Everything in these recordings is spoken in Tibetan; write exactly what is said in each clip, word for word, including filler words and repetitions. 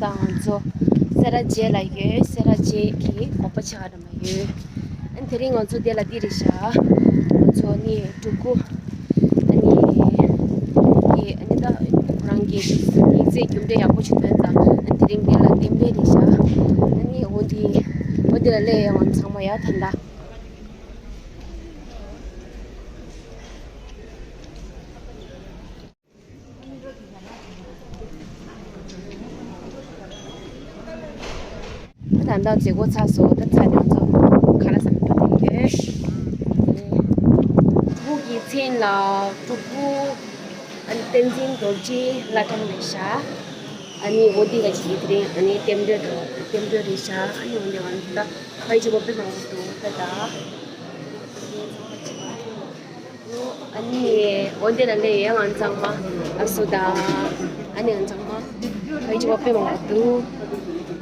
ད་ང་ཚོ་སེ་ར་བྱེས་ལ་ཡོད། སེ་ར་བྱེས་ཀྱི་དགོན་པ་ཆགས་ར་མ་ཡོད། ཨ་ནི་དེ་རིང་ང་ཚོ་དེ་ལ་འདི་རེད་ཤག་ང་ཚོ་ནི་སྤྲུལ་སྐུ། ཨ་ནི་ཡེ་ཨ་ནི་ད་ཁོ་རང་གི་ཡིག་ཚད་རྒྱུ་འབྲས་ཡག་པོ་ཞིག་ཐོན་ཙང་། ཨ་ནི་དེ་རིང་དེ་ལ་གཏན་འབེབས་རེད་ཤག་ཨ་ནི་འོ་འདི་འོ་འདི་ལ་སླེབས་ཡ་ང་ཚང་མ་ཡ་ད་ད། ད་ལྟ་མཛད་སྒོ་ཚར་སོང་། ད་ཚར་ནས་ང་ཚོ་ཁ་ལག་ཟ་མི་འགྲོ་དེ་ཡོད། སྤྲུལ་སྐུ་གི་མཚན་ལ་སྤྲུལ་སྐུ་ཨ་ནི་བསྟན་འཛིན་རྡོ་རྗེ་བླ་བྲང་རེད་ཤག་ཨ་ནི་འོ་འདི་ག་ཅིག་གི་དེ་རིང་ཨ་ནི་རྟེན་འབྲེལ་དང་རྟེན་འབྲེལ་རེད་ཤག་ཨ་ནི་འོ་འདི་ང་ཚོ་ད་ཕ་ཡི་ཆུ་བོ་དཔེ་མང་པོ་འདུག་ད་ད། ཨ་ནི་འོ་འདི་ལ་སླེབས་ཡོད་ང་ཚང་མ། ཨ་སུ་དང་ཨ་ནི་ང་ཚང་མ་ཕ་ཡི་ཆུ་བོ་དཔེ་མང་པོ་འདུག་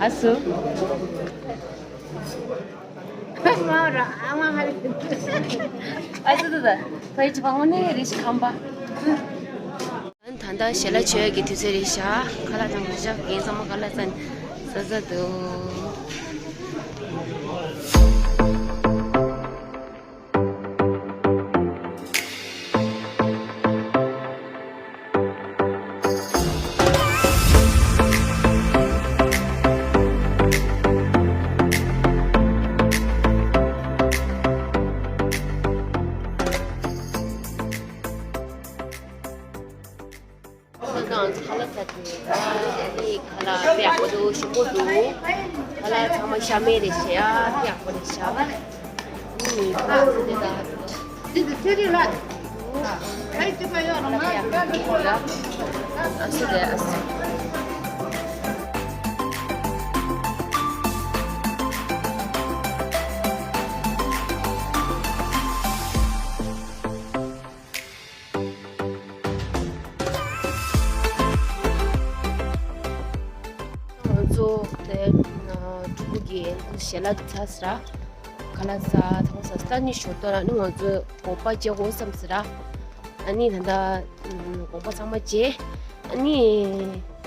ཨ་སུ། ཨ་སུ་དང་ཕ་ཡི་ཆུ་བོ་དངོས་གནས་རེ་ཞིག་ཁམས་པ། ཨ་ནི་ད་ལྟ་ཞལ་ལག་མཆོད་ཡག་གི་དུས་ཚོད་རེད་ཤག་ཁ་ལག་དང་མི་ཤག་རྒན་ཚང་མ་ཁ་ལག་ཟ་ནས་ཟ་ཟ་འདུག་ཁ་ལག་ཟ་དུས་ཨ་ནི་ཁ་ལག་དཔེ་ཡག་པོ་འདུག་ཞིམ་པོ་འདུག་ཁ་ལག་ཚང་མ་ཤ་མེད་རེད་ཤག་དཔེ་ཡག་པོ་རེད་ཤག་ཨ་ནི་ཁ་ལག་ཟ་དུས་ད། ཨ་སུ་རེད་ཨ་སུ། ང་ཚོ་དེ་སྤྲུལ་སྐུ་གི་ཞལ་ལག་ཚར་ཟེར། ཁ་ལག་ཟ་ཚང་མ་ཟ་ད་ནི་ཞོར་དུ་ཨ་ནི་ང་ཚོ་དགོན་པ་མཇལ་དགོས་བསམ་ཟེར། ཨ་ནི་ད་ལྟ་དགོན་པ་ཚང་མ་མཇལ། ཨ་ནི་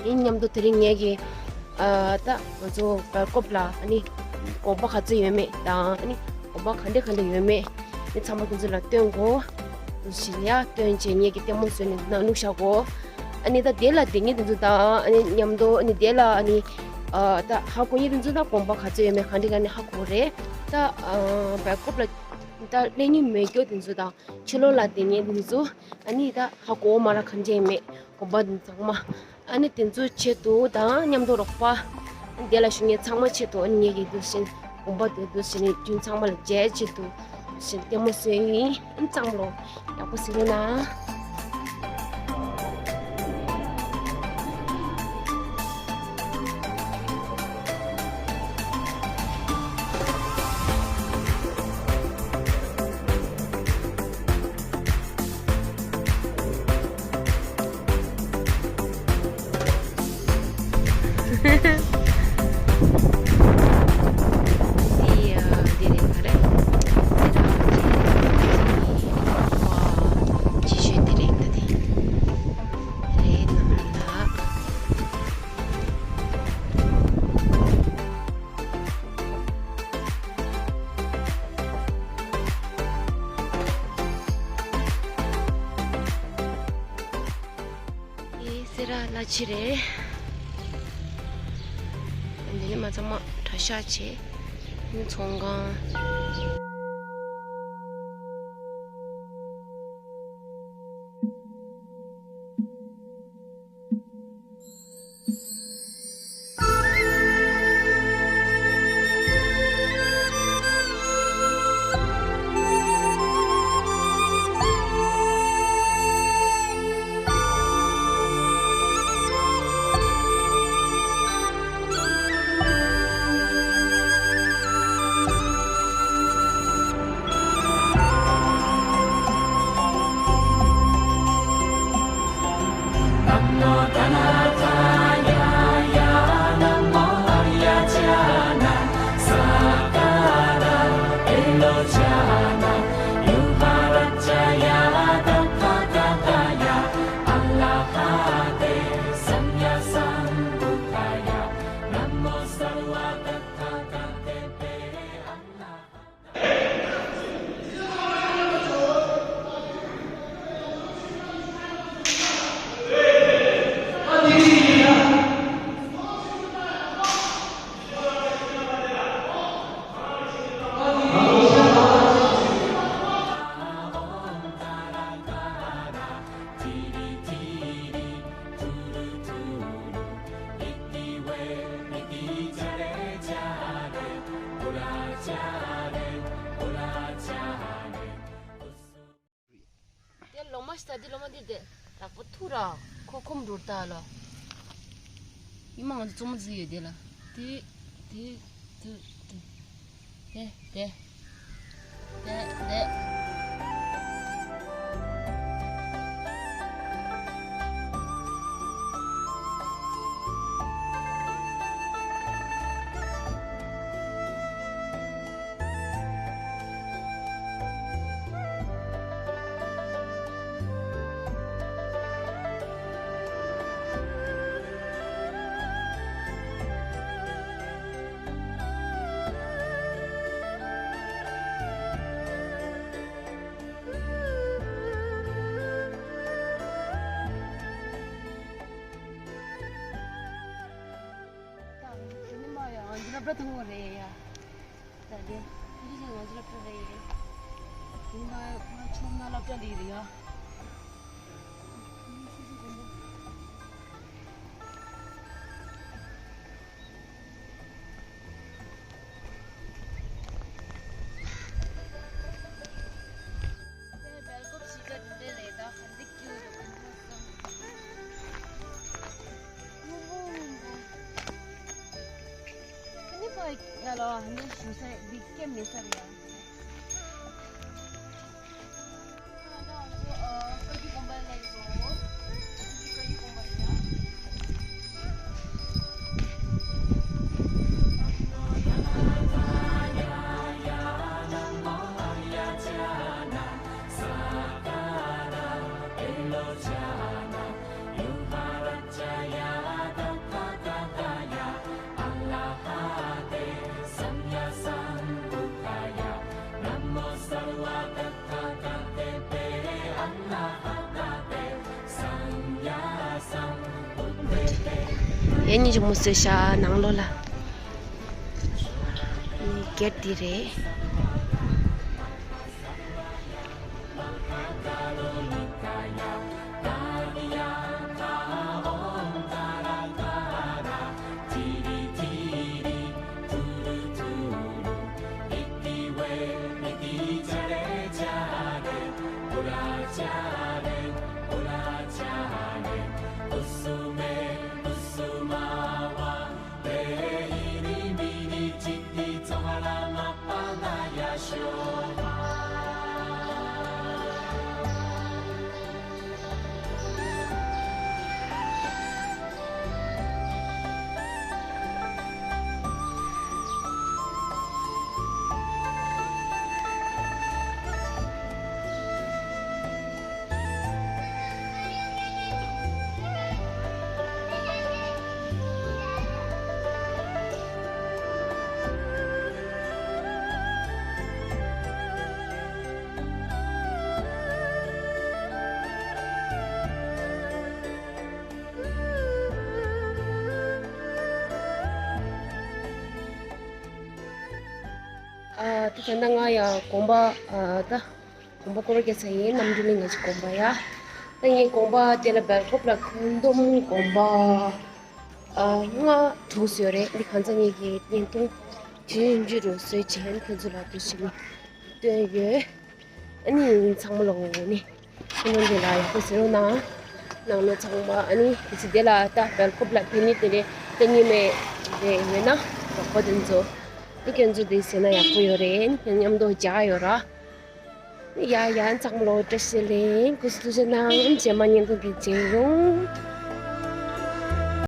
ཡིན་མཉམ་དུ་དེ་རིང་ངེད་ཀྱི་ཨ་ད་ང་ཚོ་སྦེལ་ཀོབ་ལ་ཨ་ནི་དགོན་པ་ག་ཚོད་ཡོད་མེད་དང་། ཨ་ནི་དགོན་པ་ག་འདྲ་ག་འདྲ་ཡོད་མེད་ཨ་ནི་ཚང་མ་ཁོང་ཚོ་ལ་སྟོན་དགོས། དུ་ཞིག་ཡ་སྟོན་བྱས་ངེད་ཀྱི་ལྟད་མོ་བཟོས་ནས་ནང་བླུགས་བཞག་གོ་ཨ་ནི་ད་དེ་ལ་དེ་ངེད་དེ་ཚོ་དང་ཨ་ནི་མཉམ་དུ་ཨ་ནི་དེ་ལ་ཨ་ནི་ཨ་ད་ཧ་གོ་ངེད་དེ་ཚོ་ད་དགོན་པ་ག་ཚོད་ཡོད་མེད་ག་འདྲ་ག་ནས་ཧ་གོ་རེད། ད་ཨ་སྦེལ་ཀོབ་ལ་ད་སླེབས་མྱོང་མེད་མཁན་དེ་ཚོ་དང་ཕྱི་ལོགས་ལ་དེ་ངེད་དེ་ཚོ་ཨ་ནི་ད་ཧ་གོ་མ་ར་ག་འདྲ་ཡོད་མེད་དགོན་པ་དེ་ཚང་མ། ཨ་ནི་དེ་ཚོའི་ཆེད་དུ་དང་མཉམ་དུ་རོགས་པ་དེ་ལ་ཞུ་མཁན་ཚང་མ་ཆེད་དུ་ཨ་ནི་ངེད་ཀྱི་འདུག་སེ་དགོན་པ་དེ་འདུག་སེ་ནས་རྒྱུན་ཚང་མ་ལ་མཇལ་ཆེད་དུ་འདུག་སེ་ལྟད་མོ་བཟོས་ཡིན། ཨ་ནི་བསམ་བློ་ཡག་པོ་ཟིན་རོགས་གནང་། ཨེ་སེ་ར་ལ་ཕྱི་རེད། འདི་ནས་མ་ཚང་མ་གྲྭ་ཤག་བྱས། ཚོང་ཁང་། ས་འདི་ལོ་མ་འདི་དེ་ལག་པ་ཐུག་ར་ཁོ་ཁོམ་འགྲོ་ད་ལོ། ཡི་མ་ང་ཚོ་བཙོང་མ་ཟིག་ཡོད་དེ་ལ། དེ་དེ་དེ་དེ་དེ་དེ་དེ་དེ། ད་དེ་ནི་མ་ཡ་ང་ཚོ་སློབ་གྲྭ་ཐོན་པ་རེད་ཡ། ད་དེ་དེ་རིང་ང་ཚོ་སློབ་གྲྭ་རེད། དེ་ནི་མ་ཡ་ཁོ་ཆུང་མ་སློབ་གྲྭ་འདི་རེད་ཡ། ཡ་ཉི་ཅིག་མུ་སོད་ཤ་ནང་ལོགས་ལ། ནི་གེ་ཊི་འདི་རེད། ཨ་ད་ད་ལྟ་ང་ཡང་དགོན་པ་ཨ་ད་དགོན་པ་སྐོར་རྒྱག་ས་ཡིན། རྣམ་གྲོལ་གླིང་ང་ཅིག་དགོན་པ་ཡ། ད་ངའི་དགོན་པ་དེ་ལ་སྦེལ་ཀོབ་ལ་ཁོན་དོམ་དགོན་པ་ཨ་ལྔ་དྲུག་ཡོད་རེད། འདི་གང་ཚང་ངེད་ཀྱི་བརྙན་ཐུང་ཆུང་ཆུང་རུ་བཟོས་བྱས་ཁྱེད་ཚོ་ལ་འདུག་ཞིག་སྟོན་ཡོད། ཨ་ནི་ཚང་མ་ལོག་ནི་ཁོན་དོམ་དེ་ལ་ཡག་པོ་ཟེར་རོགས་གནང་། ནང་ལོ་ཚང་མ་ཨ་ནི་དེ་ཚོ་དེ་ལ་ད་སྦེལ་ཀོབ་ལ་ཕེབས་ནི་དེ་རེད། ད་ཉི་མ་རེ་ཡོད་ན་ཡག་པོ་དེ་ཚོ། ཨ་ཁྱོད་ཚོ་དེ་ཟེར་ན་ཡག་པོ་ཡོད་རེད། ཨ་ནི་མཉམ་དུ་མཇལ་ཡོད་ར། ཡ་ཡ་ཚང་མ་ལོ་བཀྲ་ཤིས་བདེ་ལེགས། སྐུ་གཟུགས་ཐུགས་རྗེ་གནང་། རྗེས་མ་བརྙན་ཐུང་གི་མཇལ་ཡོང་།